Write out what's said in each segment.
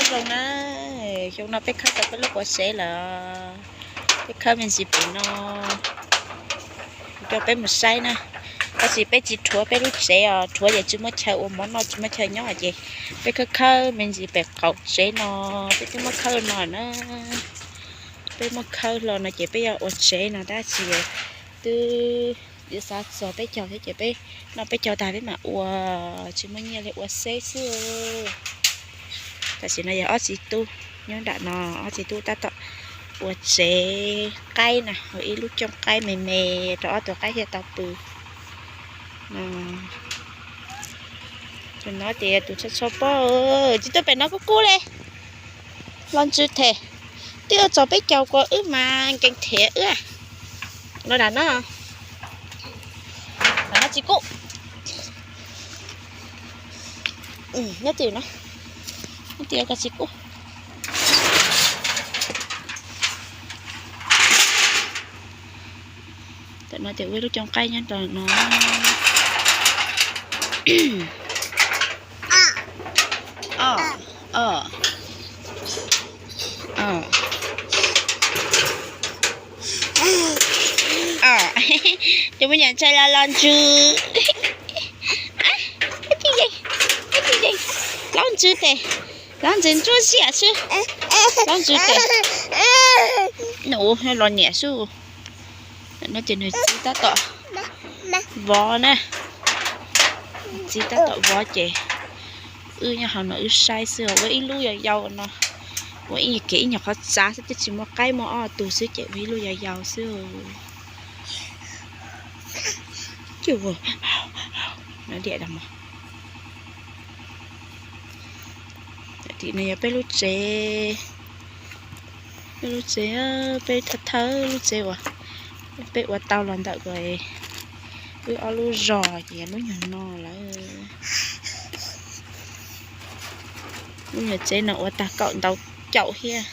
Xyooj na, xyoo no peb khawb tau peb lub quav tsev lawm. Peb khawb me ntsis pem no, coj peb mus saib na. Tab sis peb tsis rhuav peb lub tsev os, rhuav ces tsis muaj chaw ua mov noj, tsis muaj chaw nyob ces peb khawb khawb me ntsis pem qaum tsev no, peb twb muab khawb no na. Peb muab khawb hlo no ces peb yuav ua tsev no tab sis twb xav txog peb caug thiab ces peb noj peb caug tag peb mam ua, tsis muaj nyiaj li ua xwb xwb. Tam sim no yog ob txiv tub nyob nram no, ob txiv tub tab tom ua tsev qaib na, ua ib lub cooj qaib me me rau ob tug qaib thiaj tau pw. Tus no ces tus tsho tsho pob, tsis tuaj pem no kuj kub li. Los ntsws them, twb yuav txog peb caug kuas wb mas nkees them wb. Los nram no, nram no tsis kub. Nyob tim no, nyob tim ko tsis kub. Tam no ces ua ib lub cooj qaib nyob nram no. Cov me nyuam ntxhais los los ntsws. Laub ntsws tes, laub ntsws ntsuab ziam xwb. Laub ntsws tes, los nyiam xwb. No ces nws txiv tab tom vov na, txiv tab tom vov ces wb nyob hauv no wb saib xwb, ua ib lub yau yau no, ua ib kev ib nyuag qhov txav xwb, twb tsis muaj qaib, muaj ob tug xwb ces ua ib lub yau yau xwb. Tim no yog peb lub tsev, peb lub tsev, peb thawj thawj lub tsev uas peb ua tau los ntawm ko, wb ob lub zos ces yog lub nyuag no lawm. Lub nyuag tsev no ua tag kaum ntau caum thiab,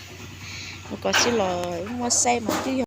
ua ko xwb los muaj xaib mas twb yog